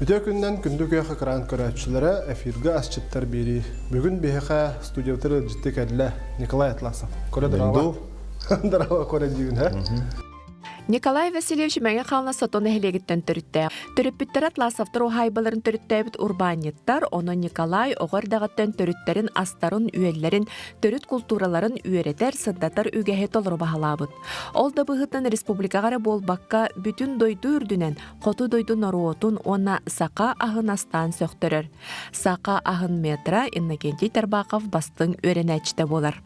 Үтүө күннэн күндү күөх экран көрөөччүлэрэ эфиргэ асчыттар биэрии. Бүгүн биһиэхэ студиябытыгар ыалдьытты кэллэ Николай Атласов. Коля здорово. Здорово, Коля диибин, һэ? Николай Васильевич Мэҥэ Хаҥалас Сото нэһилиэгиттэн төрүттээх. Төрөппүттэрэ Атласовтар уһаайбаларын төрүттээбит урбаанньыттар, онон Николай оҕо эрдэҕиттэн төрүттэрин астарын-үөллэрин, төрүт култуураларын үөрэтэр, сырдатар үгэһи толору баһылаабыт. Ол да быһыытынан республикаҕа эрэ буолбакка, бүтүн дойду үрдүнэн хоту дойду норуотун уонна саха аһын астаан сөхтөрөр. Саха аһын метра Иннокентий Тарбахов бастыҥ үөрэнээччитэ буолар.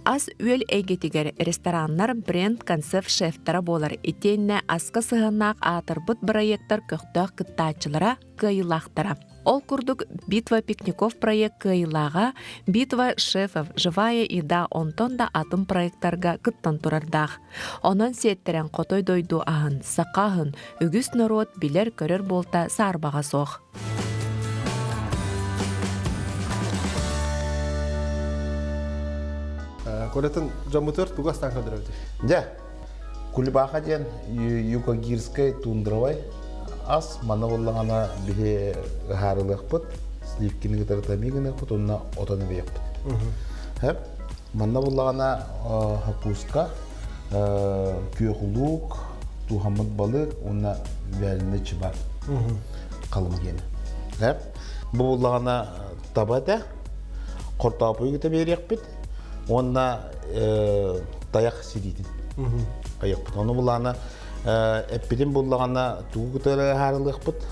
Ас-үөл эйгэтигэр рестораннар бренд-концепт шефтара буолар итиэннэ аска сыһыаннаах аатырбыт бырайыактар көхтөөх кыттааччылара, кыайыылаахтара. Ол курдук «Битва пикников» проект кыайыылааҕа «Битва шефов. Живая еда» онтон да атын проектарга кыттан турардаах. Онон сиэттэрэн хотой дойду аһын, саха аһын үгүс норуот билэр-көрөр буолта саарбаҕа суох. Колятын дьоммутугар тугу астаан көрдөрөбүтүй? Дьэ, кулебаха диэн юкагирскай тундровай ас манна буоллаҕына биһи ыһаарылыахпыт, сливкини кытары тамии гыныахпыт уонна отон эбиэхпит. Хэп, манна буоллаҕына хакуска, күөх луук, тууһаммыт балык уонна вяленый чыбар халым диэн. Хэп, бу буоллаҕына таба этэ, хортоопуйу кытта биэриэхпит уонна тайах сириитин айыахпыт. Ону булаана эппитин буллаҕына тугу кытары ыһаарылыахпыт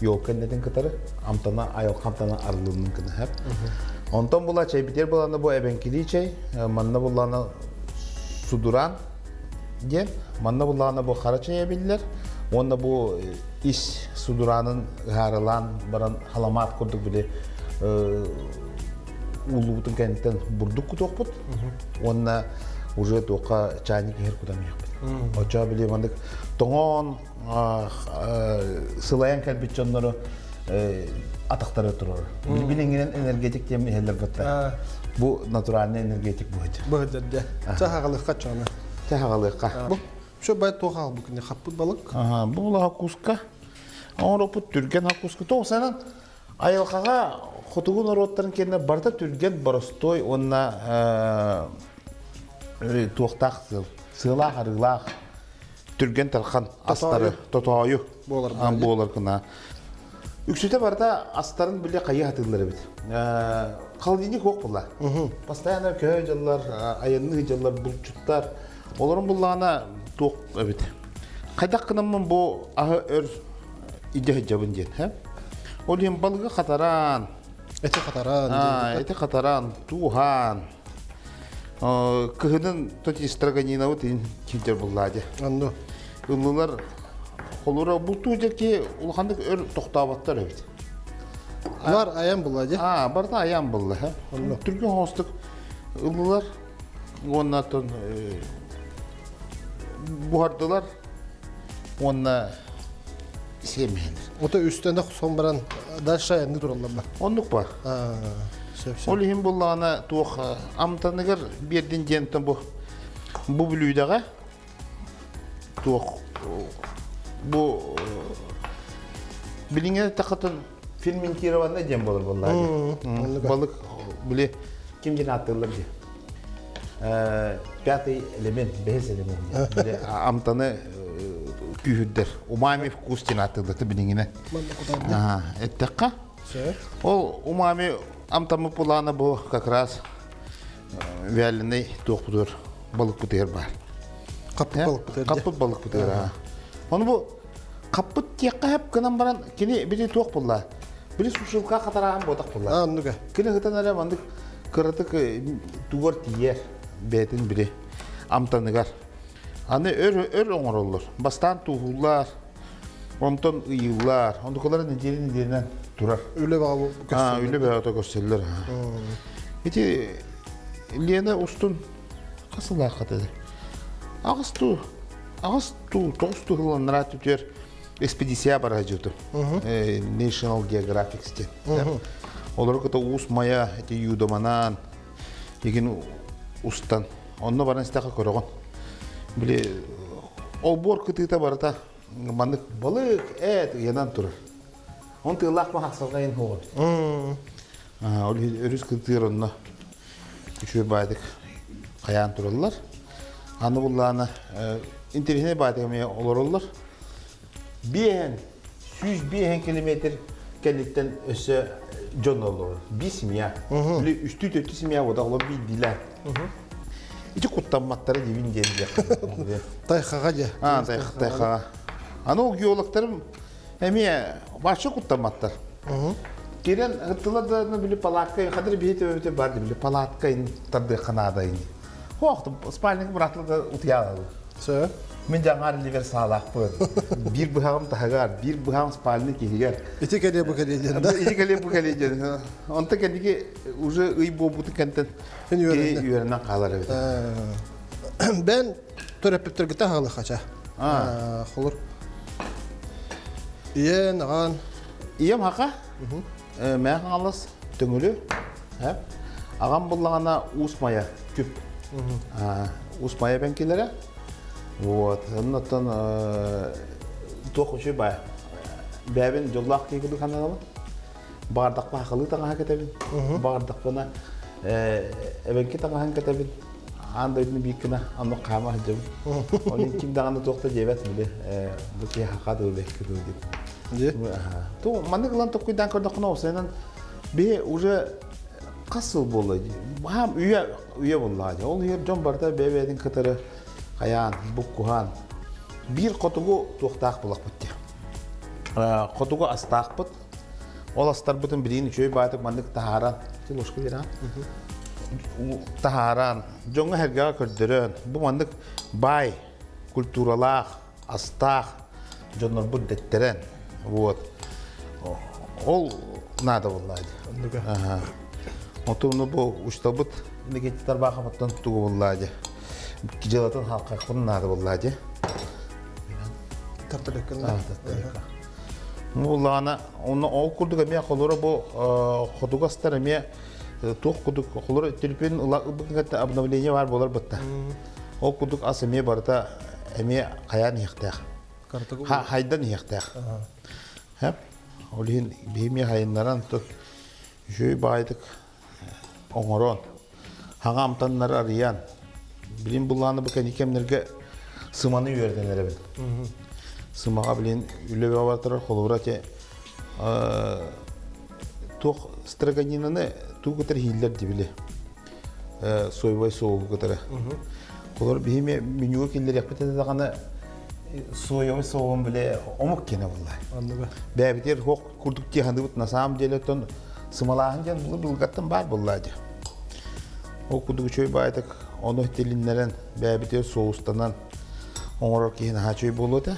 елка иннэтин кытары амтана айылҕа амтана арылыннын кыныһар. Онтон була чэйбитигэр булана бу эбэҥкилии чэй, манна буллаана судуран диэн, манна буллаана бу хара чэй эбиллэр, уонна бу ис судураанын ыһаарылаан баран халамаат курдук били ууллубутун кэнниттэн бурдук кутуохпут уонна уже туохха чайник иһэр кутан иһиэхпит. Оччоҕо били маннык тоҥон сылайан кэлбит дьоннору атахтары турар. Билиҥҥинэн энергетик диэн иһэллэр бытта. Бу натуральный энергетик быһыт. Быһыт дьэ. Чаһаҕалыхха чоно. Чаһаҕалыхха. Бу шо бай туох аҕал бу хаппыт балык. Аха, бу улаха куска. Оҥороппут түргэн хакуска. Тоҕусанан айылҕаҕа хотугу норуоттарын кэннэ барыта түргэн, боростуой уонна туохтаах сыал. Сыалаах, арыылаах түргэн тархан астары тотоойу буолар буолар гына. Үксүтэ барыта астарын биле хайы хатыыллар эбит. Холодильник суох буолла. Постоянно көһө дьыллар, айанныы дьыллар, булчуттар. Олорун буллаҕына туох эбит. Хайдах гынаммын бу аһы өр идэ сылдьабын диэн. Һэ? Ол иһин балыгы хатаран, Эти хатаран. эти хатаран, тууһаан, Кыһынын тоти Строганинабыт иһин киирдэр буллаа дьэ. Онно. Ыллылар холура бултуу дьэки улаханнык өр тохтооботтор эбит. Бар аян булла дьэ. Аа, барыта аян булла. Онно. Түргэн хоостук ыллылар уонна тон буһардылар уонна сиэмэһэлэр. Ото үстэнэ сон баран дальше аянны тураллар ба. Оннук бар. Ол иһин буллаҕына туох амтаныгар биэрдин диэнтэн бу бу бүлүүдэҕэ туох бу билиҥҥи тахатын ферментированный диэн буолар буоллаа балык били ким диэн ааттыыллар дии пятый элемент бэһис элемент били амтаны күүһүрдэр умами вкус диэн ааттыыллар билиҥҥинэ эттэххэ Ол умами амтаммыт булаана бу как раз вяленый туохпутугар балыкпытыгар баар. Хаппыт балыкпытыгар. Хаппыт балыкпытыгар. Ону бу хаппыт диэххэ хэп гынан баран кини били туох булла? Били сушилка хатараан буотах булла. Оннуга. Кини хытан эрэ маннык кыратык тугар тиийэр бэйэтин били амтаныгар. Аны өр өр оҥороллор. Бастаан тууһууллар, Онтон ыйыыллар. Онтукалара нэдиэлэ нэдиэлэнэн турар. Үлэ баҕа көрсөллөр. Үлэ бөҕөтө көрсөллөр. Ити Лена устун хас сыллаахха этэ? Аҕыс туу, аҕыс туу, тоҕус туу сылланнара түтүөр экспедиция бара дьуту. National Geographic диэн. Олору кытта Уус Майа ити Юдоманаан игин устан онно баран истэхэ көрөҕүн. Били олбуор кытыыта барыта. Маннык балык, эт ыйанан турар. Он тыылаах махсалҕайын хуоҕабыт. Ол өрүс кытыыр онно үчүгэй баайдык хайаан тураллар. Аны буллаана интэриэһинэй баайдык эмиэ олороллор. Биэһэн, 105 километр кэнниттэн өссө дьон олорор. Биир семья. Или үстүү төртүү семья бода олор биирдиилэр. Ити куттамматтара диибин диэн диэх. Тайхаҕа дьэ. А, тайхаҕа. Аны ол геологтарым эмиэ вообще куттамматтар. Кирен ыттылар да били палатка хадыр биһи төбөтө бар били палатка тардыахха наада ини. Хоох спальник быратлы да утуйаалалы. Сөп. Мин жаңар ливер саалаахпын. Биир быһаҕым таһыгар, биир быһаҕым спальник иһигэр. Ити кэлиэ бу кэлиэ диэн да. Ити кэлиэ бу кэлиэ диэн. Онто кэнники уже ый буолбутун кэнтэн үөрэнэн хаалар эбит. Бен төрөппүттэргитэ хаалы хача. Холор. Ийэн, аҕан. Ийэм хака. Мээ хаҥалас төҥүлү. Аҕам буллаҕына Уус Майа күп. Уус Майа бэҥкилэрэ. Вот. Оннуттан туох үчүгэй баай. Бэйэбин дьоллоох киһи курдук сананабын. Баҕардахпа хахалыы таҥаһа кэтэбин. Баҕардахпына эбэҥки таҥаһын кэтэбин. Аан дойдуну биир гына оннук хаама сылдьабын. Ол ким даҕаны туох да диэбэт били бу киһи хаха дуу бэкки дуу диэн. Ту маннык ылан токкуйдаан көрдөххүнэ осайынан биһи уже хас сыл буолла хаам үйэ үйэ буоллаҕа дии. Ол иһэр дьон барыта бэйэ-бэйэтин кытары хайаан, буккуһаан биир хотугу туохтаах булахпыт дии. Хотугу астаахпыт. Ол астарбытын билигин үчүгэй баатык маннык таһааран, ложка биэрэн, таһааран, дьоҥҥо сэргэҕэ көрдөрөн, бу маннык баай культуралаах, астаах дьоннорбут дэттэрэн, вот. Ол наада буолла дии. Отуну бу учтабыт Никита Тарбаховыттан тугу булла дии. Дьыалатын халқақпын наада буолла дии. Тартарыккын. Буллаҕына, онно ол курдук эмиэ холоро бу хотугу астар эмиэ туох курдук холоро телефон ылбыккын обновление баар буолар бытта. Ол курдук ас эмиэ барыта эмиэ хайаан иһиэхтээх. Хайдан иһиэхтээх. Ол иһин биһи эмиэ хайыннаран тут үчүгэй баайдык оҥорон, хаҥа амтаннары арыйан, билин буллааны бу кэнники кэмнэргэ сыманы үөрэтэн эрэбин. Сымаҕа билин үлэ баҕатар холобура те туох строганинаны туу кытары иһиллэр дибили соевай соуһу кытары. Холор биһиме менюга киллэриэхпит этэ даҕаны соевай соуһун биле омук киэнэ булла. Бэйэбитигэр хоох курдук тиэхандыбыт на самом деле оттон сымалааһын диэн былыр былыргаттан баар буоллаа дии. Ол курдук үчүгэй баайтык ону тилиннэрэн бэйэбитигэр соустанан оҥорор киһи наһаа үчүгэй буолуо этэ.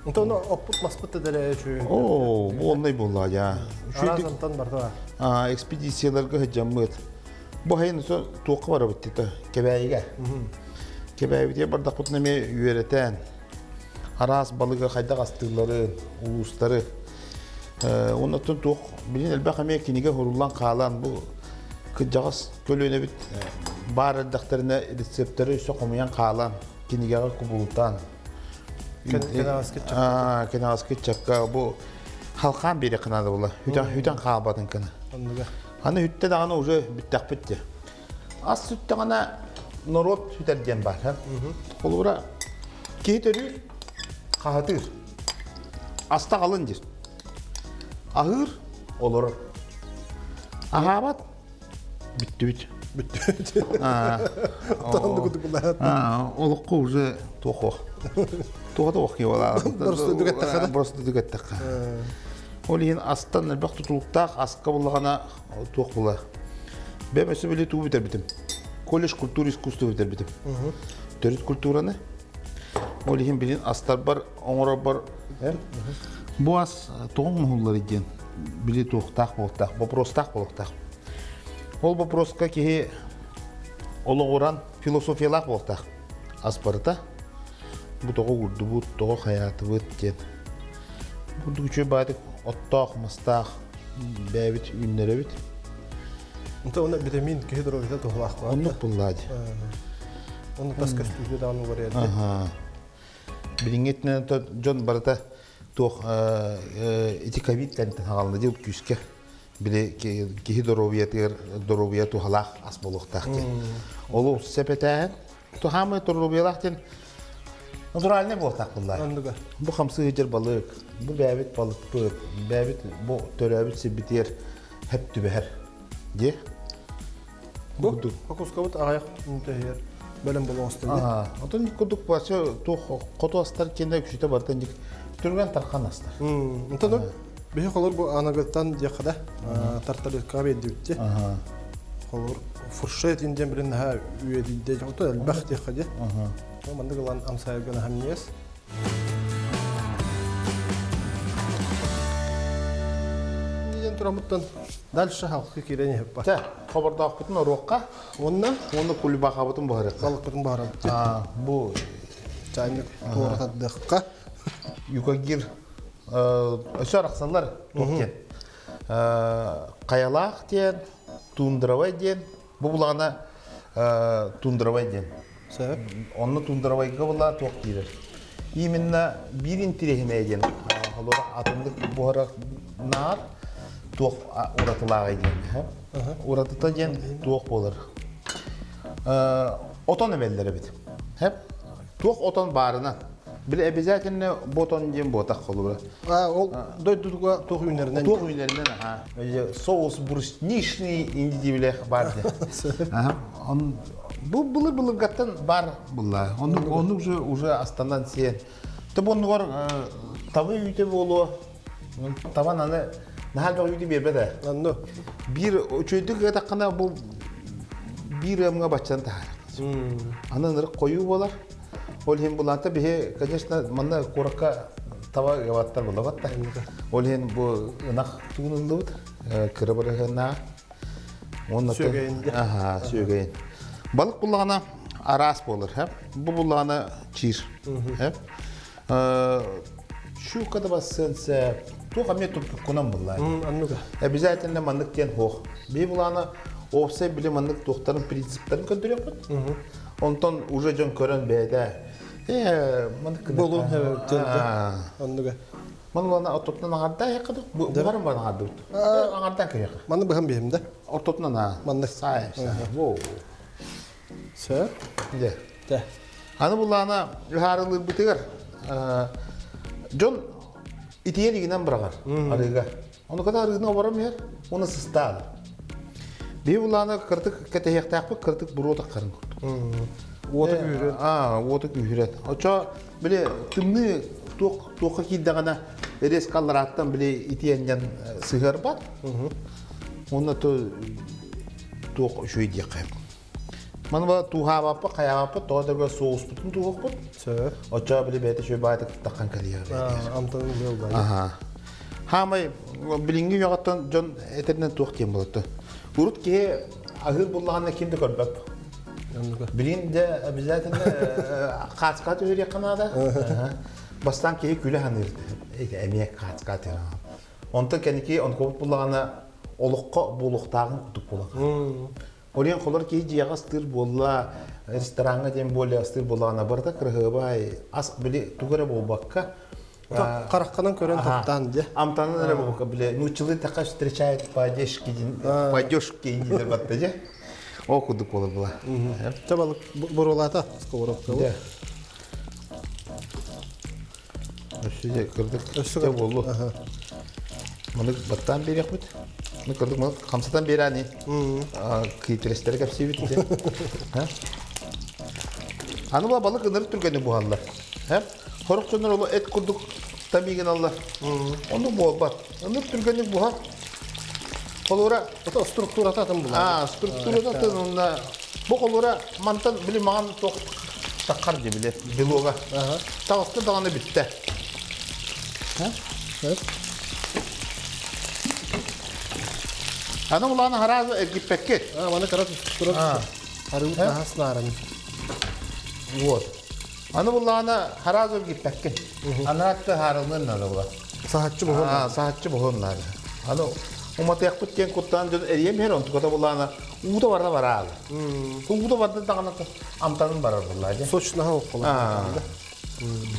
Онтон оппут маспыт да дэлэ үчүгэй. Оо, бу оннай буоллаа дьаа. Араас онтон барда. Экспедицияларга сылдьаммыт. Бу хайын туохха барабыт тито Кэбээйигэ. Кэбээйибитигэр бардахпытына эмиэ үөрэтэн, араас балыгы хайдах астыылларын, улуустары оннуттан туох билин элбэх эмиэ кинигэ суруллан хаалан бу кырдьаҕас көлүөнэбит баар эрдэхтэринэ рецептэри өссө хомуйан хаалан кинигэҕэ кубулутан кэнэҕэски ыччакка бу халхаан биэриэххэ наада буолла хүтэн хаалбатын гына аны хүттэ даҕаны уже бүттэхпит дии Ас сүттэҕинэ норуот сүтэр диэн баар. Холобура, киһи төрүүр, хаһытыыр. Аста халын диир. Аһыыр, олорор. Аһаабат, бүттүбүт. Бүттүбүт. Олоххо уже туох туох да ох Просто дүгэттэххэ. Просто дүгэттэххэ. Ол иһин астан элбэх тутулуктаах аска буллаҕына туох була. Бэм өссө били туу бүтэрбитим. Колледж культуры искусства бүтэрбитим. Төрүт культураны. Ол иһин билин астарбар, оҥорорбор бу ас тоҕо оҥоһуллар диэн били туохтаах буолуохтаах, вопростаах буолуохтаах. Ол вопроска киһи олоҕуран философиялаах буолуохтаах. Ас барыта бу тоҕо уурдубут, тоҕо хайаатыбыт диэн. Бурдук үчүгэй баайдык оттоох, мастаах бэйэбит үүннэрэбит. Онто уонна витамин киһи доруобуйата туһалаах Оннук буллаа дии. Онно тас көстүүтү даҕаны уларыйар. Аха. Билиҥҥитинэн дьон барыта туох ити ковид кэнниттэн хаалла дии күүскэ били киһи доруобуйатыгар доруобуйа туһалаах ас буолуохтаах диэн. Ол сэпэтээһин туһаамай доруобуйалаах диэн натуральный буолуохтаах буоллаа. Бу хамсыы сылдьар балык, бу бэйэбит балыкпыт, бэйэбит бу төрөөбүт сирбитигэр хэп түбэһэр дии. Бу кокускабыт аҕыйах мүнүүтэ бэлэм болоҥостон. Отон курдук вообще туох хоту астар киэнэ үксүтэ барытын түргэн тархан астар. Онтон биһи холор бу аныгыттан диэххэ да тарталеткаҕа биэрдибитти. Холор фуршет индиэн билин наһаа үөдүйдэ ото элбэх диэххэ дии. Маннык ылан амсайарга наһаа минньигэс. Диэн турамыттан дальше халқы киирэн иһиппа. Чэ, хобордоохпутун оруохха. Уонна уонна кулибахабытын буһарыахха. Балыкпытын буһарабыт. Бу чайник туора тардыахха. Юкагир өссө арахсаллар туох диэн. Хайалаах диэн, тундровай диэн. Бу булаҕына тундровай диэн. Сөп. Онно тундровайга була туох киирэр. Именно биир интириэһинэй диэн холура атыннык буһара наар туох уратылааҕый диэн. Уратыта диэн туох буолар. Отон эбэллэр эбит. Туох отон баарынан. Били обязательно ботон диэн буотах холура. А, ол дойдутуга туох үүнэринэн. Туох үүнэринэн, аха. Соус брусничный индивилэх бар де. Аха. Он бу былыр былыргаттан бар булла. Оннук оннук уже уже астанан сиэн. Ты боннугар табы үүтэ буолуо. Табан аны наһаа элбэх үүтү биэрбэт ээ. Онно. Биир үчүгэйдик ыатаххына бу биир ыамҥа баччан таһаар. Аны ынырык хойуу буолар. Ол иһин булаата биһи, конечно, манна куоракка таба ыабаттар булабат да. Ол иһин бу ынах тугун ыллыбыт, кыра бырыһыаннаах. Уонна Сүөгэйин. Аха, сүөгэйин. Балык буллаҕына араас буолар, һэ? Бу буллаҕына чиир. Һэ? Щука да бассыан сөп. Туох эмиэ туппуккунан буллаа. Аннуга. Обязательно маннык диэн хуох. Бии булаана уопсай били маннык туохтарын принциптарын көрдөрүөхпүт. Онтон уже дьон көрөн бэйэтэ э маннык Болун Оннуга. Ман улана ортотунан аҥарда яқыды. Буһарын бар аҥардыбыт. Аҥардан кыйык. Маны быһан биһим да. Ортотунан а. Маннык. Сай, сай. Во. Сөп. Де. Де. Аны булаана ыһаарылыырбытыгар дьон итийэн игинэн быраҕар арыыга. Ону ката арыыны оборон иһэр, уонна сыстаал. Биһи булаана кыртык кэтэһиэхтээхпит, кыртык буруо таххарын курдук. Уота күүһүрэн. Аа, уота күүһүрэн. Очо били тымныы туох туохха киирдэҕинэ резко алларааттан били итиэнньэн сыһыарбат. Уонна то туох үчүгэй диэххэ. Маны ба тууһаабаппыт, хайаабаппыт, тоҕо дөргө соуспутун тууһукпут. Сөп. Оччоҕо били бэйэтэ үчүгэй баайтык таххан кэлиэ. Амтанын ыаллар. Аха. Хаамай билиҥҥи үйэҕиттэн дьон этэринэн туох диэн буолатта. Урут киһи аһыыр буллаҕына ким да көрбөт. Билин де обязательно хаацка түһүрүөххэ наада. Бастаан киһи күлэ саныыр. Эмиэ хаацка түһэр. Онтон кэнники онкобут буллаҕына олоххо буолуохтааҕын курдук буолар. Олен холор киһи дьиэҕэ астыыр буолла, рестораҥҥа диэн буолла астыыр буоллаҕына барыта кыраһыабай ас били тугу эрэ буолбакка Хараххынан көрөн таптаан дьэ. Амтанан эрэ буолбакка били нууччалыы тэхэ встречает по одежке по одежке диир батта дьэ. Ол курдук буолар була. Чэ балык буруолаата сковородка. Дьэ. Өссө дьэ кырдык Өссө буоллу. Маны баттаан биэриэхпит. Ну кырдык маны хамсатан биэрэни. Киитирэстэри кэпсиибит ити. Аны бу балык ынырык түргэнник буһаллар. Сорох дьоннор оло эт курдук тамигин аллар. Ону буолбат. Ынырык түргэнник буһар. Холура Это структурата атын булар. А, структурата атын онна бу холура мантан били маған тох таххар дии били белога. Таҕыста даҕаны бүттэ. Аны улаана хараазы эргиппэккит. А, маны кара турар. Арыут наһас нааран. Вот. Аны буллаана хараазы эргиппэккин. Анаатты хаарылнын нада була. Сахаччы буһун. Аа, сахаччы буһун наада. Аны уматыахпыт диэн куттаан дьон эриэм иһэр онтуката буллаана уута барда бараалы. Уута барда даҕаны амтанын барар буллаа дьэ. Сочнаһа оққола.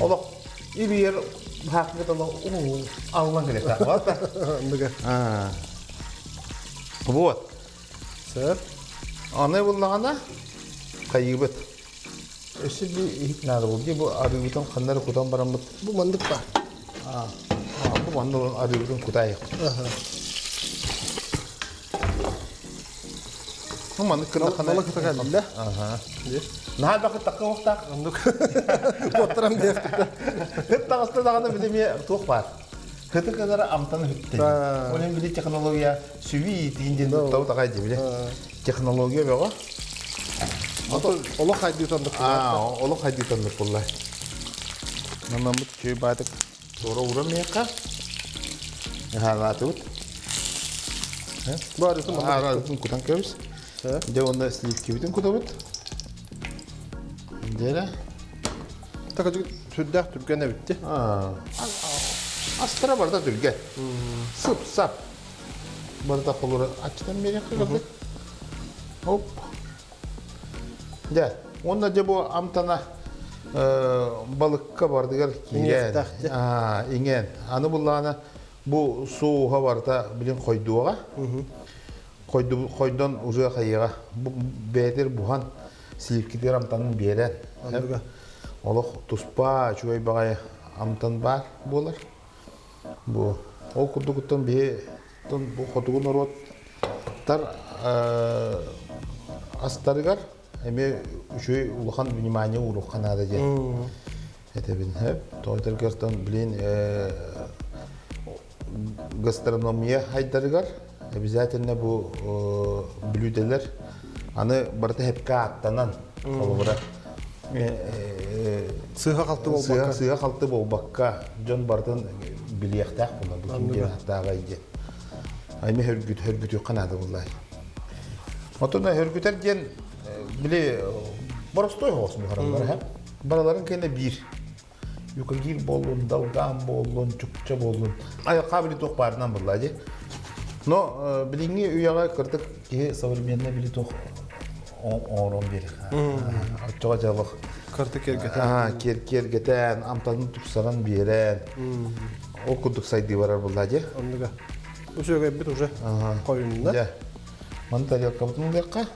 Олох ибиер хаакыгыт олох аллан келет. Андыга. Вот. Сэр. Аны буллаҕына хайыыбыт. Өссө би иһит наада бул. Бу арыыбытын ханнары кутан бараммыт. Бу мандык ба. Бу манна арыыбытын кутайык. Бу маннык кынахана. Балык кытакаллы. Аха. Наһаа бакыт такка уохтаах. Андык. Куоттарам диэхтэ. Хыт таҕыста даҕаны билими туох баар. Хыты кынара амтан хүттэ. Онон били технология сүбүй тиин диэн туттабыт аҕай дии Технология бөҕө. Олох хайдыытаннык. Олох хайдыытаннык булла. Наммыт чүй баатык туора уран миэхэ. Хаалаатыбыт. Бу арыытын Арыытын кутан кэбис. Дьэ уонна сливкибитин кутабыт. Дьэ Такажы сүрдээх түргэн эбитти. Астара барда түргэн. Сып-сап. Барыта холура аччытан биэриэххэ кырдык. Оп. Дьэ, уонна дьэ бу амтана балыкка бардыгар киирэн, иҥэн. Аны буллаҕына бу сууһа барыта билин хойдуоҕа. Хойдон уже хайыаҕа. Бу бэйэтигэр буһан сливкитигэр амтанын биэрэн. Олох туспа үчүгэй баҕайы амтан баар буолар. Бу ол курдугуттан биһи бу хотугу норуоттар астарыгар эмиэ үчүгэй улахан внимание ууруохха наада диэн этэбин. Тоҕо блин гастрономия хайдарыгар обязательно бу бүлүүдэлэр аны барыта хепке ааттанан холобура сыыһа-халты буолбакка сыыһа-халты буолбакка дьон барытын билиэхтээх буолар бу ким диэн ааттааҕай диэн айма хөргүт хөргүтүөххэ наада буоллай отон хөргүтэр диэн били боростой хоос буһараллар бараларын кэннэ биир Юкагир буоллун, долган буоллун, чукча буоллун. Айылҕа били туох баарынан булла дии. Но билиҥҥи үйэҕэ кырдык киһи современный били туох оҥорон биэрэр. Оччоҕо дьалых Кырдык киэргэтэн. Киэргэтэн, амтанын тупсаран биэрэн. Ол курдук сайдыы барар булла дии. Оннуга. Үчүгэйбит уже хойунна. Дьэ. Маны тарелкабытын ылыахха.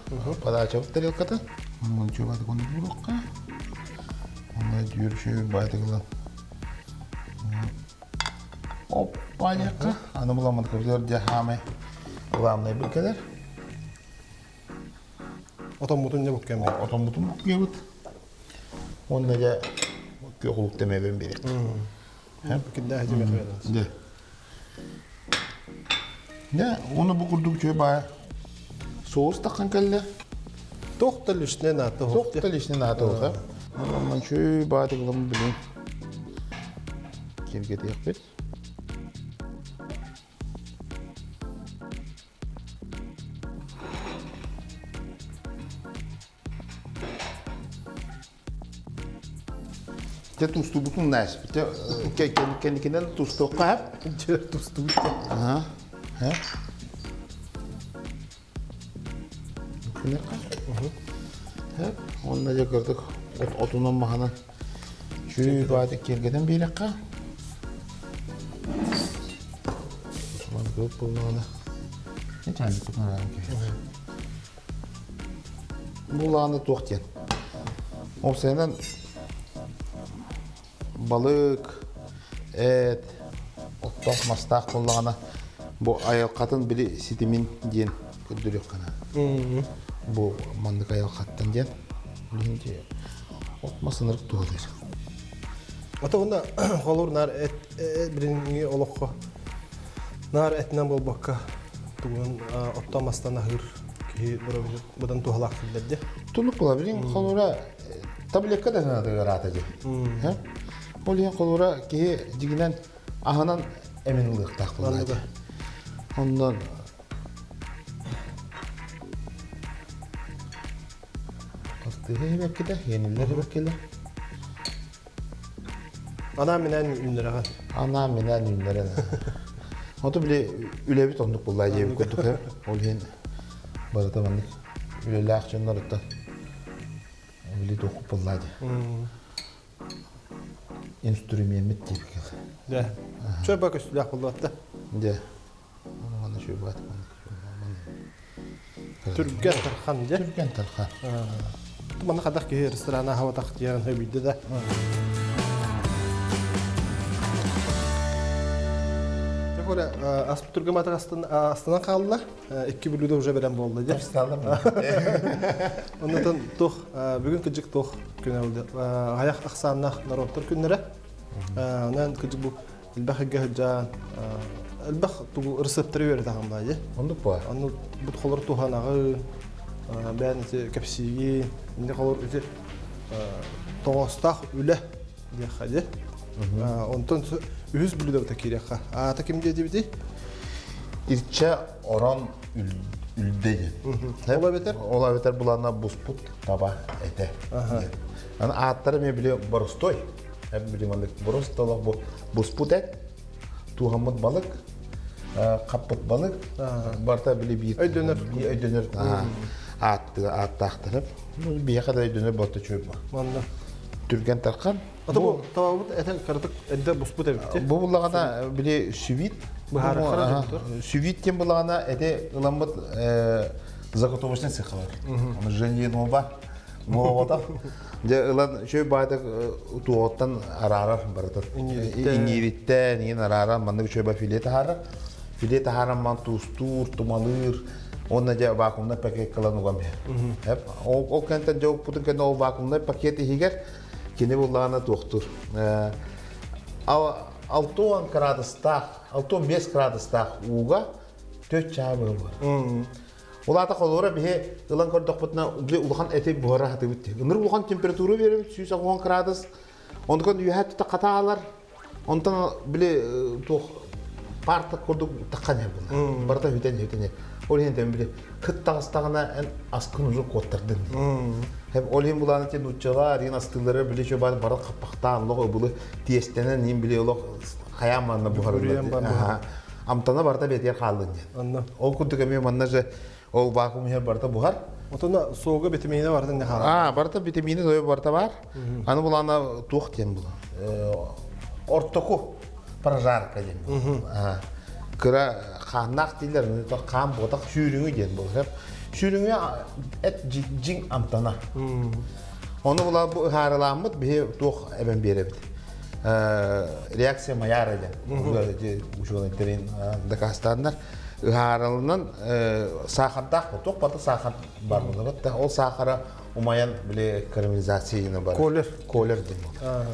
Подачабыт тарелката. Маны чугатык оны буруохха. Онно дьүөр баайтыгылан Оппа диэххэ. Аны буламмыт кыбытыгар дьэ хаамай главный бу кэлэр. Отоммутун дьэ буккем. Отоммутун буккебут. Онно дьэ күөх улук тэмэбин берет. Киддаа хитимэ Дьэ. Дьэ, оны бу курдук үчүгэй баайа соус таххан кэллэ. Туох да лишне наата Туох да лишне наата оха. Онон үчүгэй баайа кылам билин киргэтиэхпит. Дьэ тустубутун наспит. Кэнникинэн тустуохха Дьэ тустубут. Аха. Онно дьэ кырдык отунан маһынан чүй баатык киэргэтэн биэрэххэ. Маны булнаҕына. Бу туох диэн. Уопсайынан балык, эт, оттоох мастаах буоллаҕына бу айылҕатын били ситимин диэн көрдөрүөххэ наада. Бу маннык айылҕаттан диэн. Билигин от мас ынырык туһалыыр. Ата уонна холур наар эт билиҥҥи олоххо наар этинэн буолбакка тугунан оттон мастан аһыыр киһи быдан туһалаах киллэрди. Тулук була билин холура таблетка да ыраата дии. Ол иһин холура киһи дьигинэн аһынан эмин ылыахтаах буолла. Оннон Хастыыһа хибэккитэ, иэниллэр хибэккилэр. Анаан-минээн үүннэрэҕин. Анаан-минээн үүннэрэн. Ото били үлэбит оннук буллаа диэбит курдук ол иһин барыта маннык үлэлээх дьонноруттан били туохпут буллаа дии. инструмеммит диэбиккэ. Дьэ. Чөбө көстүүлээх буолуотта. Дьэ. Манна чөбө Түргэн тархан дьэ. Түргэн тархан. Манна хадах киһи ресторана хаватах диэн хөбүйдэ да. Коля, аспыт түргэн астынан хаалла. Икки блюдо уже бэлэм буолла дьэ. Оннотон туох бүгүн кыдьык туох күнэ болды. Аҕыйах ахсааннаах норуоттар күннэрэ. Онон кыдьык бу элбэх ыгга сылдьан элбэх тугу ырысыаптары үөрэтаҕын баайы. Оннук баар. Онну бут холор туһанаҕы бээн ити кэпсииги инде холор ити тоҕоостоох үлэ диэххэ дии. Онтон үһүс блюдо киириэххэ. Аата ким диэтибитий? Ирчэ орон үлдэ диэн. Ол эбэтэр? Ол эбэтэр булана буспут таба этэ. Аны ааттара мен биле боростой. Эм биле маннык боростолох бу буспут эт, туһаммыт балык, хаппыт балык, барта били биир өйдөнөр. Өйдөнөр. Аатты ааттаахтарып. Биһиэхэ да өйдөнөр болта чуйба. Манна. Түргэн тархан. Ата бу табабыт этен кыратык эрдэ буспут эбит. Бу буллаҕына били сүвит сүвит диэн буллаҕына эти ыламмыт заготовочный цеха бар. Оны Женя Нова Муоҕата. Дьэ ылан үчүгэй баайдык туоҕуттан араарар барытын. Иҥиириттэн иҥин арааран маннык үчүгэй филе таһаарар. Филе таһааран ман туустуур, тумалыыр. Уонна дьэ вакуумнай пакет ылан уган биһэр. Ол, ол кэнтэн дьэ укпутун кэннэ ол вакуумнай пакет иһигэр кини буллаҕына туохтуур. 6 градустаах, 65 градустаах ууга 4 чаа буолар. Ол аата холуора биһи ылан көрдөхпүтүнэ били улахан эти буһара сатыыбыт дии. Ынырык улахан температура биэрэбит 180 градус. Онтон үөһэ тута хатаалар. Онтон били туох парта курдук таххан иһэр буолар. Барыта бүтэн бүтэн. Ол иһин тэн били кыт таҕыстаҕына эн аскын уже куоттардын. Хеп ол иһин булааны те нууччалар иин астыылары били чө бары бары хаппахтаан олох ыбылы тиэстэнэн иин били олох хайаан манна буһарыллар. Амтана барыта бэтиэр хааллын диэн. Онно. Ол курдук эмиэ манна же ол вакуум иһэр барыта буһар. Отона суога битимиинэ барытын хаалар. Аа, барыта битимиинэ тойо барыта бар. Аны булана туох диэн була. Ортоку прожарка диэн була. Кыра хааннаах дииллэр, хаан буотах сүүрүҥү диэн буолар. Сүүрүҥү эт дьиҥ амтана. Ону була бу ыһаарылааммыт биһи туох эбэн биэрэбит. Реакция Майара диэн учуонайдарын дакаастааннар ыһаарылынан саахардаах туох барыта саахар бар буолар ол саахара умайан били карамелизация бар колер колер диэн буолар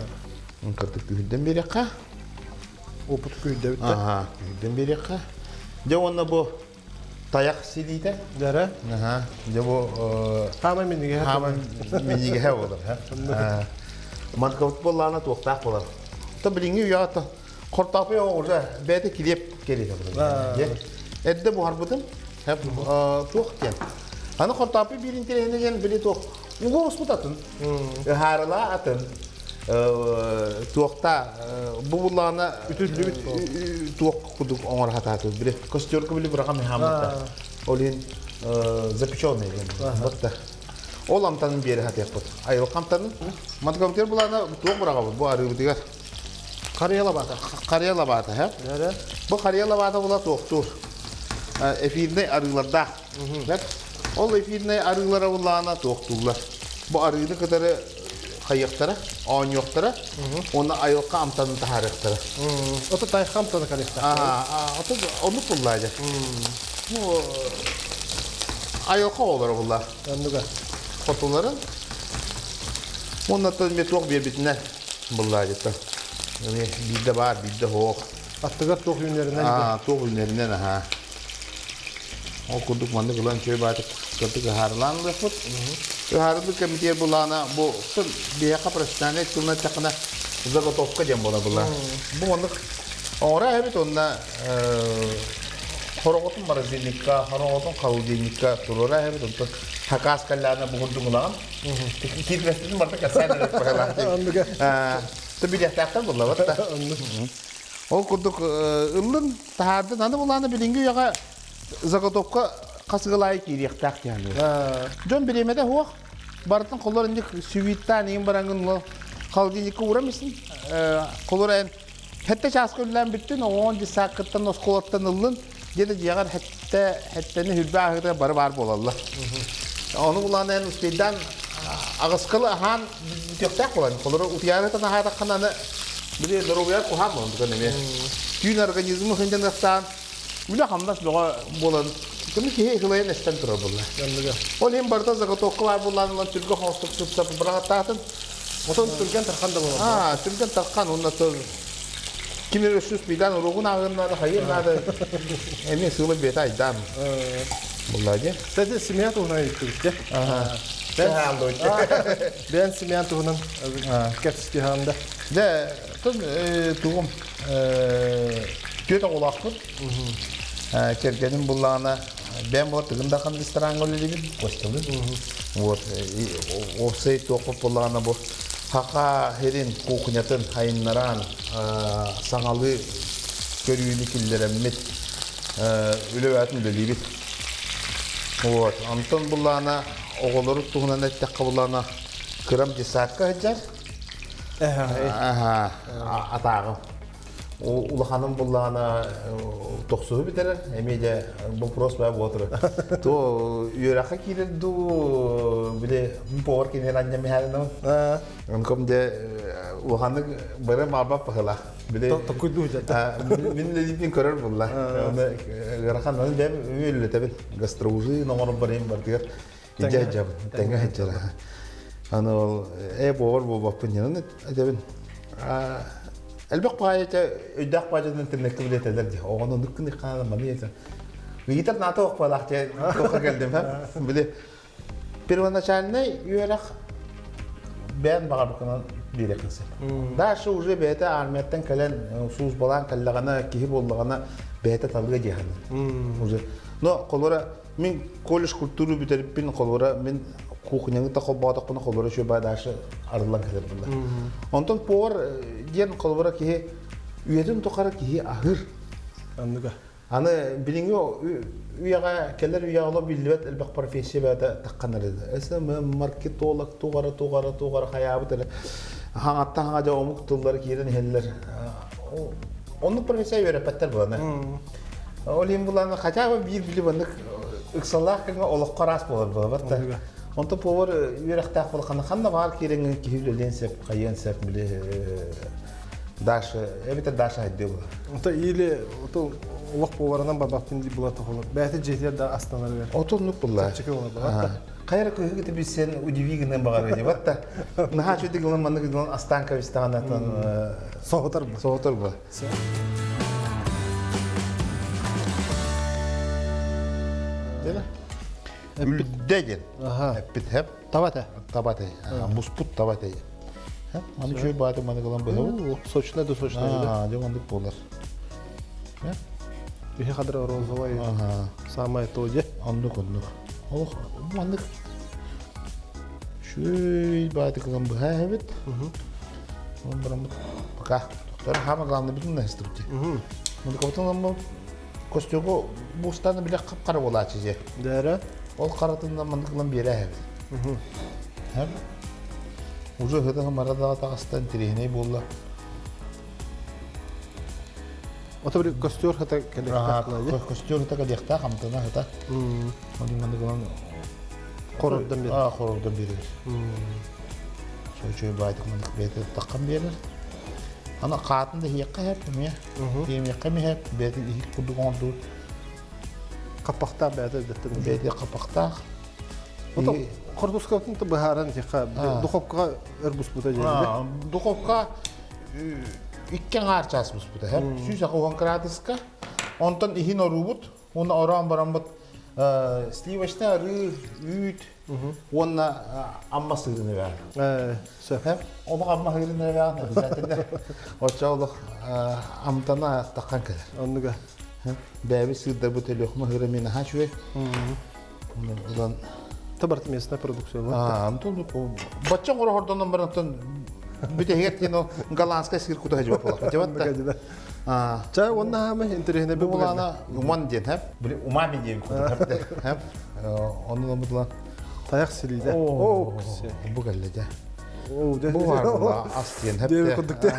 кырдык күһүрдэн биэриэххэ опыт күүрдэбит аха күһүрдэн биэриэххэ дьэ уонна бу тайах силиитэ дьэрэ аха дьэ бу хаамай миннигэһэ хаамай миннигэһэ буолар манкабыт буоллаана туохтаах буолар то билиҥҥи үйэҕэ хортоопуй уже бэйэтэ килиэп кэлиитэ буолар эрдэ буһарбытым туох диэн аны хортоопуй биир интэриэһинэ диэн били туох угу оспут атын ыһаарылаа атын туохта бу буллаана үтүллүбүт туох курдук оҥоро сатаатыбыт били костерка били быраҕан хааммыта ол иһин запеченный диэн батта ол амтанын биэрэ сатыахпыт айылҕа амтанын матгамтер булаана туох быраҕабыт бу арыыбытыгар харыйа лабаата харыйа лабаата һэ бу харыйа лабаата була туохтуур эфирнэй арыылардаах Ол эфирнэй арыылара буллаҕына туохтууллар. Бу арыыны кытары хайыахтара, оонньуохтара уонна айылҕа амтанын таһаарыахтара. Ото тайха амтана калехтаах. Ото оннук буллаа дьэ. Ну айылҕа оҕолоро буллаа. Оннуга. Хотуларын. Уонна эмиэ туох биэрбитинэн буллаа дьэ. Эмиэ биирдэ баар, биирдэ суох. Аттыгар туох үүнэринэн. Туох үүнэринэн аһаа. Ол курдук маннык ылан үчүгэй баатык кырдык ыһаарылаан ылыахпыт. Ыһаарылык кэмитиэр булаана бу биһиэхэ профессиональнай тылынан эттэххинэ заготовка диэн буола була. Бу маннык оҥоро эбит уонна хороҕотун морозильникка, хороҕотун холодильникка туруора эбит онтон хакас калляна бу курдук ылаҕын. Киирбэспитин барыта кэпсээн эрэр быһалаах. Билиэхтээхтэр буллабат да. Ол курдук ыллын Таһаардын аны булааны билиҥҥи үйэҕэ заготовка хасыгылаайы киириэхтээх диэн. Дьон бириэмэтэ суох. Барытын холлор инник сүвиттаан иин бараҥын Холодильникка уурам исин. Холура эн хетте чааска үллээн бүттүн, оҕоҕун дьыссааккыттан, оскуолаттан ыллын, диэте дьиэҕэр хетте хеттени хүрбэ ааһыыта бары баар буолаллар. Ону булан эн успейдаан аҕыскалы аһаан бүтүөхтээх буолан, холура утуйаарытан аһаатаххына аны били доруобуйа куһаан буолан тутан эмиэ. Түүн организмы сынньаныахтаан үлэ-хамнас бөҕө буолан кими киһи ыкылайан эстэн турар буолла. Ол иһин барыта заготовка баар буоллаан ылан түргэн хоҥостук сып-сап быраҕаттаатын. Отон түргэн тархан да буолар. Аа, түргэн тархан уонна ким эрэ өссө успейдаан уруогун ааҕыан наада, хайыан наада. Эмиэ сыыла бэйэтэ айдаан. Булла дии. Кстати, семья туһунан ыйыттыбыт дьэ. Бэйэн семья туһунан кэпсэтиһэн да. Дьэ, тугум түөрт оҕолоохпут. Кэргэним буллаҕына бэйэм буолар Тыгын Дархан рестораҥҥа үлэлиибин, Костялыын. Вот, уопсай туохпут буоллаҕына бу Саха сирин кухнятын сайыннаран саҥалыы көрүүнү киллэрэммит үлэ бэйэтин үлэлиибит. Вот, онтон буллаҕына оҕолору туһунан эттэххэ буллаҕына кырам детсадка сылдьар. Атааҕым. Улаханым буллаҕына тохсуһу бүтэрэр, эмиэ дьэ вопрос баа буола турар. То үөрэххэ киирэр дуу, били повар кинилэр анньа миһаарынабын. Онком дьэ улаханнык бары маабап баһыла. Били Токуйдуу мин үлэлиибин көрөр булла. Оны ыарахан аны бэйэм үлэлэтэбин. Гастроужин оҥорон барайым бардыгар Идэ сылдьабын, тэҥҥэ сылдьар. Аны ол ээ буолар буолбаппын диэн этэбин. Элбэх баайыта өйдөөх баайдьан интернеккэ билетэлэр дии. Оҕону ныккын хаана маны этэ. Ыйытар наата охпалаах дии тоққа келдим ха. Били первоначальный үөрэх бэйэн баҕарбыкынан биэриэххин сөп. Дальше уже бэйэтэ армияттан кэлэн службалаан кэллэҕинэ киһи буоллаҕына бэйэтэ талыа дии Уже. Но холура Мин колледж культуру бүтэриппин холобура мин кухняны да холбоотохпуна холобура үчүгэй дальше арыллан кэлэр буолла. Онтон повар диэн холобура киһи үйэтин тухары киһи аһыыр. Анныга. Аны билиҥҥи үйэҕэ кэлэр үйэҕэ олох биллибэт элбэх профессия бэйэтэ таххан эрэ. СММ, маркетолог, тугара, тугара, тугара хайаабыт эрэ. Хаҥаттан хаҥа дьэ омук тыллары киирэн иһэллэр. Оннук профессия үөрэппэттэр буолана. Ол иһин булааны хотя бы биир били маннык ыксаллаах кэмҥэ олоххо араас буолар буолбат да. Онтон повар үөрэхтээх буолаххына ханна баар киирэҥҥин киһи үлэлиэн сөп, хайыан сөп били Даша, эбэтэр Даша хайдыы буолар. Ото или ото олох поварынан барбаппын дии була тохолор. Бэйэтэ дьиэтигэр да астанарыгар. Ото оннук булла. Чэпчэки буолар буолар. Хайа эрэ кыһы кытта билсэн удиви гынан баҕарыа дии батта. Наһаа үчүгэй гынан маннык гынан астаан кэбистэҕинэ Соһутар бу. Соһутар бу. Үлдэ диэн. Эппит хэп. Табата. Табата. Муспут табата. Маны үчүгэй бааты маны кылан быһабыт. Сочно да сочно. Дьэ маннык буолар. Үһэ хадра розовая. Самое то дьэ. Оннук оннук. Олох маннык Үчүгэй бааты кылан быһа эбит. Онон бараммыт пока. Тохтор хаама главное бүтүн наһыстыбыт. Муну ламма костюгу бустаны биле хап-хара буолааччы же. Дәрэ. Ол харатынан маннык ылан биэрэ эбит. Һэм. Уже хытыһы мара таҕыстан тириһинэй буолла. Ото bir костер хата кэлиэхтээх. Костер хата кэлиэхтээх амтана хата. Оны маннык ылан Хорордон биэрэр. Аа, хорордон биэрэр. Үчүгэй баайдык маннык бэйэтэ таххан биэрэр. Аны хаатын да иһиэххэ иһэр эмиэ. Иэмиэххэ эмиэ иһэр. Бэйэтин иһик курдук оҥордубут. Хаппахтаах бэйэтэ дэттэн. Бэйэтэ хаппахтаах. Ото хортускатын да быһааран тиэхэ духовкаҕа өр буспута диэн. Духовка икки аҥаар чаас буспута. 160 градуска. Онтон иһин оруубут. Уонна ороон бараммыт сливочный арыы, үүт уонна амма сыырын эбээн. Сөп. Олох амма сыырын эбээн обязательно. Оччо олох амтана таххан кэлэр. Оннуга. Бэйэбит сыырдарбыт Өлүөхүмэ сыыра мин наһаа үчүгэй. Улан Табарт местная продукция. Аа, антон бачча оҥоро хордонон баран бүтэһигэр тиэн ол голландскай сыр кута сылдьыбат буоллахпыт. Ча уонна хаама интэриэһинэй Бу булаана уман диэн хэп. Били умами диэн курдук хэп. Онну ламытла. Тайах силиде. О, бу кэллэ дьэ. Бу бар була ас диэн Диэби курдук те.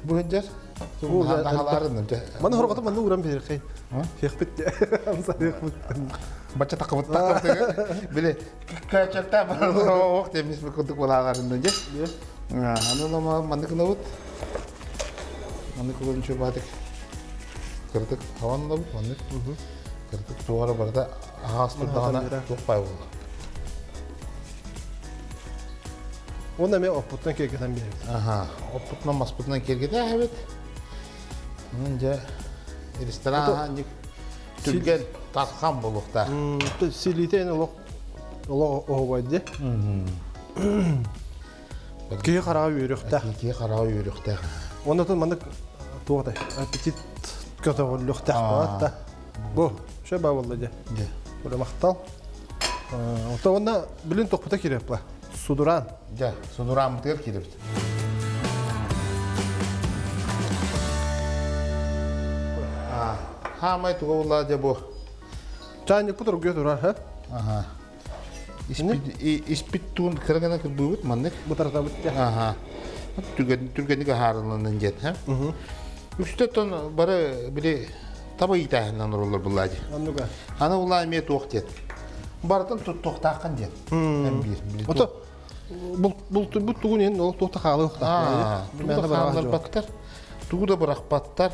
Бу хеджер. Хааларын. Маны хорҕото манны уран биэрхэй. Хехпит. Амсайыхпыт. Бачча тақыбыт тақыбыт. Биле качакта бар ох темис курдук булаагарында же. Аны лама манны кынабыт. Манны кылын чубатык. Кырдык хаван лабыт манны. Кырдык туара барда аас турдаҕына туох бай буолла. Оны эме оппуттан киэргэтэн биэрэбит. Аха, оппутунан маспытынан киэргэтэ эбит. Онон дьэ ресторан түргэн тархан буолуохтаах. Силиитэ эн олох олох оһобой дии. Киһи хараҕа үөрүөхтээх. Киһи хараҕа үөрүөхтээх. Оннотон маннык туох этэй аппетит көтөҕүллүөхтээх да. Бу, шө баа буолла дьэ. Дьэ. Бу махтал. Ото уонна билин тохпута кириэппэ. Судураан. Дьэ, судурааммытыгар киирэбит. Хаамай туга буолла дьэ бу. Чаанньыкпыт оргуйа турар, ха? Аха. Испит туун кыра гына кырбыыбыт маннык. Бытартабыт дьэ. Аха. Түргэн түргэнник аһаарыланан диэн, ха? Үстэ тон бары били таба иитээһинэн олороллор буллаа дии. Оннуга. Аны улаа эмиэ туох диэн. Барытын туттуохтааххын диэн. Эн биир. Били Ото бултуйбут тугун иһин ол туохта хаалыахтаах. Тугу да хаалларбаттар, тугу да бырахпаттар.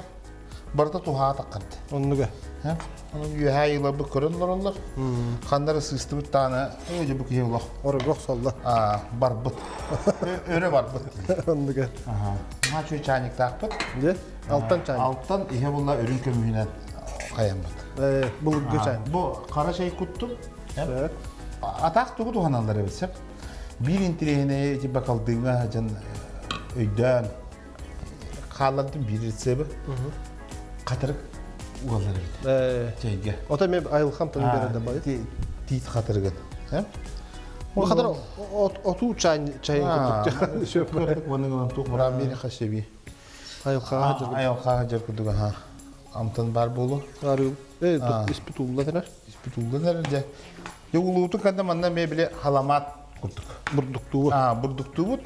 Барыта туһаатаххын. Оннуга. Оны үөһээ ыйыларбыт көрөн олороллор. Ханнары сыыстыбыт таана, өө бу киһи олох. Орогох солла. Барбыт. Өрө барбыт. Оннуга. Наһаа үчүгэй чаанньыктаахпыт. Дьэ, алтан чаанньык. Алтан иһэ буолла үрүҥ көмүһүнэн хайаммыт. Былыргы чаанньык. Бу хара чай куттум. Атаах тугу туһаналлар эбит сөп. Биир интириэһинэйи ити бакалдыҥа дьон өйдөөн хааллардым биир рецебы. Хатырык угаллар эбит. Чэйгэ. Ото мен айылхам тылын берер да бай. Тиит хатырыгын. Бу хатыр отуу чай чайын курдук. Сөп. Уонна туох мурам бири хасеби. Айылхаға жыр. Айылхаға жыр курдук аха. Амтан бар болу. Арыы. Испит улла дэнэр. Испит улла дэнэр дьэ. Дьэ улуутун кэннэ манна эмиэ били халамаат курдук. Бурдуктуубут. Аа, бурдуктуубут.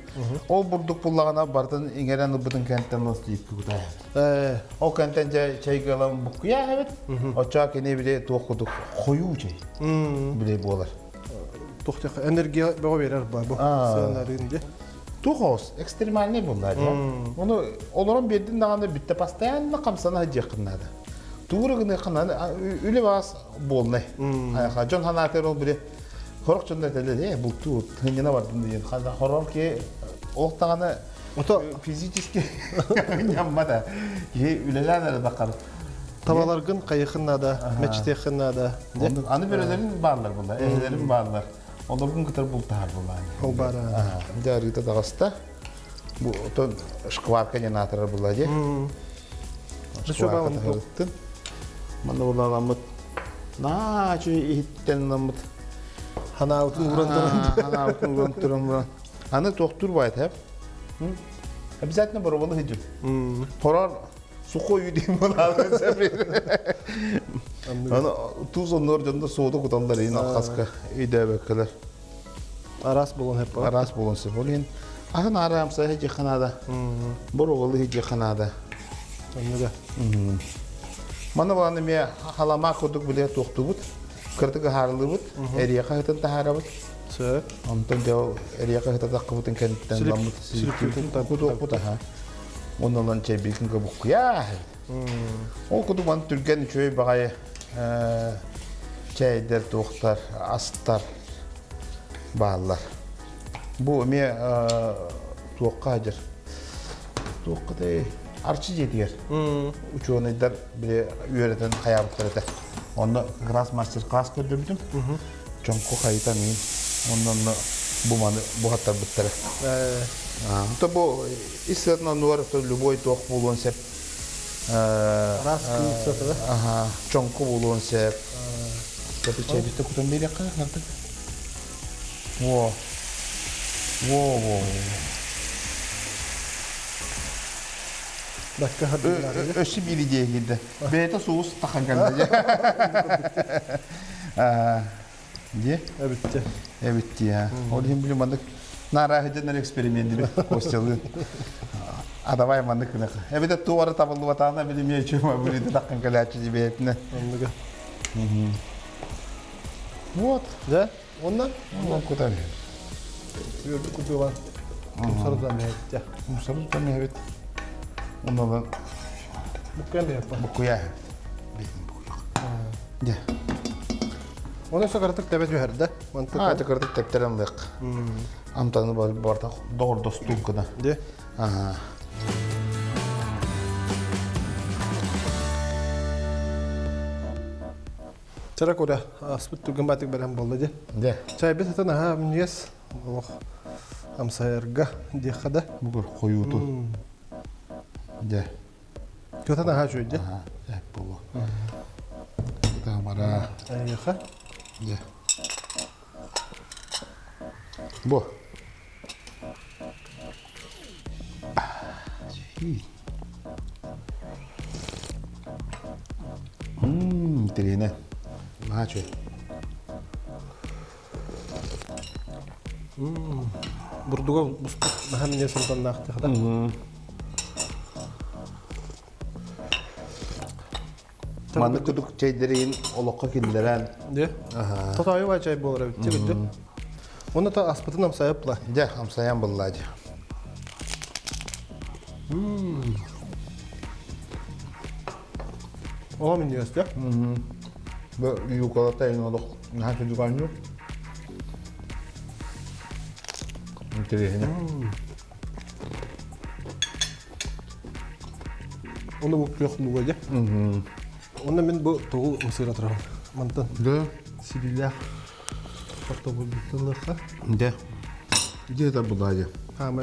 Ол бурдук буллаҕына барытын иҥэрэн ылбытын кэнниттэн ластыйыкка кутаайабыт. Ол кэнниттэн дьэ чэйгэ ылан буккуйаайабыт. Оччоҕо кини били туох курдук хойуу чэй били буолар. Туох энергия бөҕө биэрэр баа бу. Сыанарын дьэ. Туох оҕус экстремальный буолла дьэ. Ону олорон биэрдин даҕаны бүттэ постоянно хамсана сылдьыаххын наада. Тугу гыныаххын наада үлэ баас буолнай. Дьон санаатыгар ол били хорох дьонно этэллэр ээ бултуу тыынньана бардым диэн хорор ки ол даҕаны Ото физически ньаммата киһи үлэлээн эрэ бакар табаларгын хайыхын наада, мечтиэххин наада. Аны бөрөлөрүн бааллар була, эһэлэрин бааллар. Олоргун кытар бултаһар була. Ол баара. Дьэ арыыта таҕыста. Бу отон шкварка диэн аатырар була дии. Шкварка таһырыттын. Манна булааламмыт наа чүй иһиттэн ламмыт. Ханаабытын уран туран. Ханаабытын уран туран. Аны тохтур байт хеп. Обязательно бороболу хиджи. Хорор сухой үйдейм булаалын Аны туз оннор дьонно суоду куталлар ин алхаска өйдөөбөккөлөр. Араас буолан сөп. Араас буолан сөп. Ол иһин аһын араамса хиджиханаада. Бороболу хиджиханаада. Оннуга. Маны баланы эмиэ халама курдук биле туохтубут. Кырдык аһаарылыбыт, эриэхэ ыһытын таһаарабыт. Сөп. Онтон дьэ ол эриэхэ ыһыта таххыбытын кэнниттэн ламмыт силиппитин аха. Онон ылан чэйбитин кыбуккуйаа. Ол курдук маны түргэн үчүгэй баҕайы чэйдэр, туохтар, астар бааллар. Бу эмиэ туохха дьэр? Туохха да Арчы дьиэтигэр учуонайдар били үөрэтэн хайаабыттар этэ. Онно как раз мастер-класс көрдөрбүтүм. Чоҥку хайытан иин. Онно онно бу маны буһаттарбыттара. То бу ис сыатын оннугар любой туох буолуон сөп. Араас кыыл сыата Аха, чоҥку буолуон сөп. Чэбитте кутан биэриэххэ нартык. Во. Во, во. Бакка Өссө биир идея киирдэ. Бэйэтэ суус тахан кэллэ. Дьэ? Эбитти. Эбитти, ha. Ол иһин били маннык Наарааһыдьаннар экспериментири Костялыын. А давай маннык гынах. Эбэтэ туора табыллыбатаҕына билимиэ үчүгэй бүрүдэ таххан кэлээччи дибиэтинэ. Оннуга. Вот. Да? Онна? Онон кутан. Үөрдүк кутуган. Умсардан бэһэттэ. Умсардан бэһэбит. Оннолон Буккуйан бэһэппэ. Буккуйа. Бэһин буккуйа. Дьэ. Оны сакаратык тэбэ түһэрдэ. Аа, кыратык тэптэрэн лык. Амтаны барта доҕордостуу гына. Де. Аа. Чара кура аспыт түргэн баатык бэлэм буолла ди. Де. Чайбыт сытан аһаа минньигэс олох амсайарга диэххэ да. Бугур хойууту. Де. Көтөн аһаа үчүгэй Аһаа, эп буолуо. Тамара. Айыха. Де. Бу. Ммм, тириэнэ. Наһаа үчүгэй. Бурдуга буспут наһаа минньигэс сылтаннаах да. Маннык кудук чэйдэрин олоххо киллэрэн. Дьэ. Тотоойу чай буолар эбит күндү. Уонна та аспытын амсайып ла. Дьэ, амсайан булла дьэ. Оҕо минньигэс дьэ. Бу юкалата ин олох наһаа сүдүгэнньу. Интересно. Оны бу күөх луга дьэ. Онно мин бу тугу ымсыыра турабын. Мантан Да. сибилээх хортобулбуттан лыхха. Да. Где это была дьэ? Хаама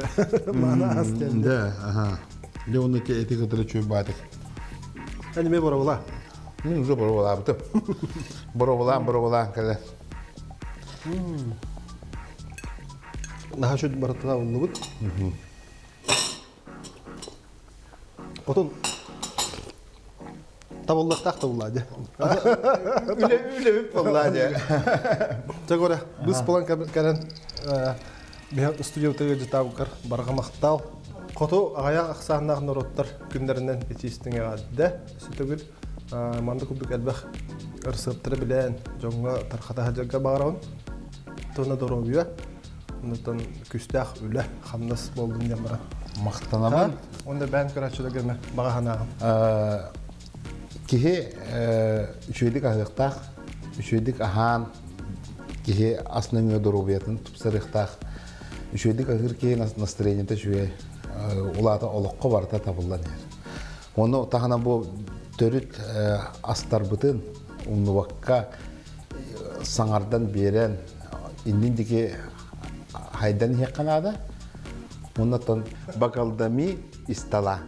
маана ас кэллэ. Да, ага. Дьэ оны эти кытары чуй баатык. Аниме боробула. Мин уже боробулаабытым. Боробулаан, боробулаан кэлэ. Наһаа үчүгэй барытына уллубут. Отун табыллыахтаах табыллаа дьэ. Үлэ үлэбит буоллаа дьэ. Чэ көрө, быс булан кэлэн биһи студиябытыгар дьытаабыккар барҕа махтал. Хоту аҕыйах ахсааннаах норуоттар күннэринэн итиистиҥ эҕэрдэ сүтүгүл. Маннык курдук элбэх ырсыаптары билэн дьоҥҥо тархата сылдьарга баҕарабын. Туона доруобуйа, онтон күүстээх үлэ, хамнас буоллун диэн баран. Махтанабын. Онда бэйэн көрөөччүлэргэ баҕа санааҕын. Киһи үчүгэйдик аһыахтаах, үчүгэйдик аһаан киһи ас нөҥүө доруобуйатын тупсарыахтаах. Үчүгэйдик аһыыр киһи настроениета үчүгэй, улаата олоххо барыта табыллан иһэр. Ону таһынан бу төрүт астарбытын умнубакка саҥардан биэрэн иннин диэки хайдан иһиэххэ наада. Оннотон бакалдами истала.